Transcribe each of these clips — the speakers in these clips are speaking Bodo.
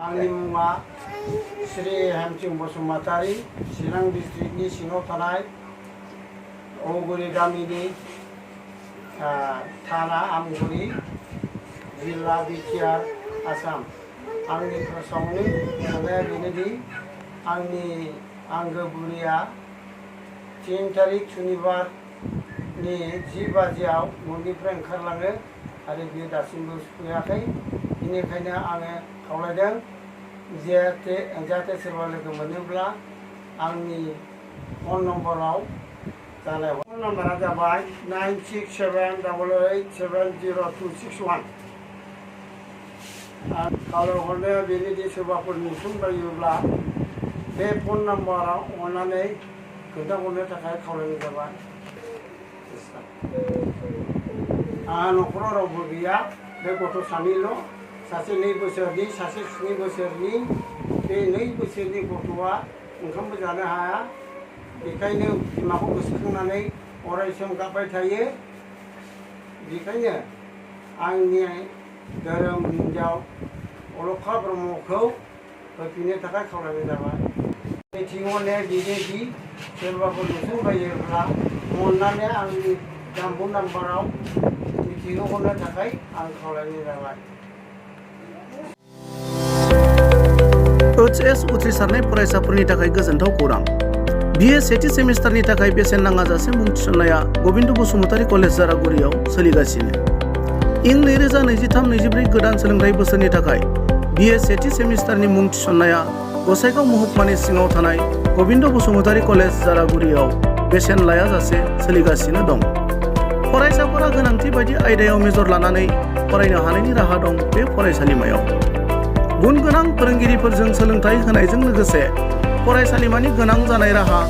आंनि मुङा श्री हेमसिं बसुमतारी चिरां डिस्ट्रिक्टनि सिङाव थानाय औगुरि गामिनि थाना आमगुरि जिल्ला बिटिआर आसाम। आंनि फोसावनो साननाया बेनोदि आंनि आंगो बुरिया 3 तारिख सुनिबारनि 10 बाजियाव न'निफ्राय ओंखारलाङो आरो बियो दासिमबो सफैयाखै। बेनिखायनो आङो खावलायदों जाहाथे सोरबा लोगो मोनोब्ला आंनि फन नम्बराव जानाय फन नम्बरा जाबाय 9678870261। आं खावलायहरनाया बेनोदि सोरबाफोर नुसनबायोब्ला बे फन नम्बराव अननानै खोन्थाहरनो थाखाय खावलायनाय जाबाय। आंहा न'खराव रावबो गैया, बे गथ' सानैल', सासे 2 बोसोरनि सासे 7 बोसोरनि। बे 2 बोसोरनि गथ'आ ओंखामबो जानो हाया, बेखायनो बिमाखौ गोसोखांनानै अराय सम गाबबाय थायो। बेखायनो आंनि धोरोम हिन्जाव अलखा ब्रह्मखौ होफिननो थाखाय खावलायनाय जाबाय। मिथिहरनाया बेनोदि सोरबाफोर नुसनबायोब्ला अननानै आंनि जानबुं नाम्बाराव मिथिहोहरनो थाखाय आं खावलायनाय जाबाय। HS उथ्रिसारनाय फरायसाफोरनि थाखाय गोजोनथाव खौरां। BA सेथि सेमिस्टारनि थाखाय बेसेन नाङाजासे मुं थिसननाया गबिन्द बसुमतारी कलेज जारागुरियाव सोलिगासिनो। इं 2023-24 गोदान सोलोंथाइ बोसोरनि थाखाय BA सेथि सेमिस्टारनि मुं थिसननाया गसाइगाव महकुमानि सिङाव थानाय गबिन्द बसुमतारी कलेज जारागुरियाव बेसेन लायाजासे सोलिगासिनो दं। फरायसाफोरा गोनांथि बायदि आयदायाव मेजर लानानै फरायनो हानायनि राहा दं बे फरायसालिमायाव। गुन गोनां फोरोंगिरिफोरजों सोलोंथाइ होनायजों लोगोसे फरायसालिमानि गोनां जानाय राहा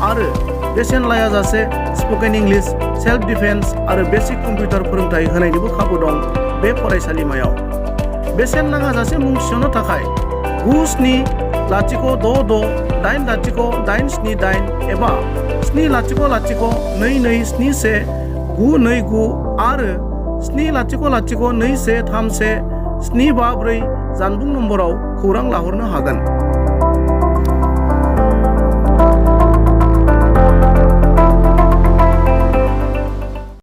आरो बेसेन लायाजासे स्पकेन इंलिश, सेल्फ डिफेन्स आरो बेसिक कम्पिउटार फोरोंथाइ होनायनिबो खाबु दं बे फरायसालिमायाव। बेसेन नाङाजासे मुं थिसननो थाखाय 9706680878 एबा 700227192 आरो 70021317554 जानबुं नम्बराव खौरां लाहरनो हागोन।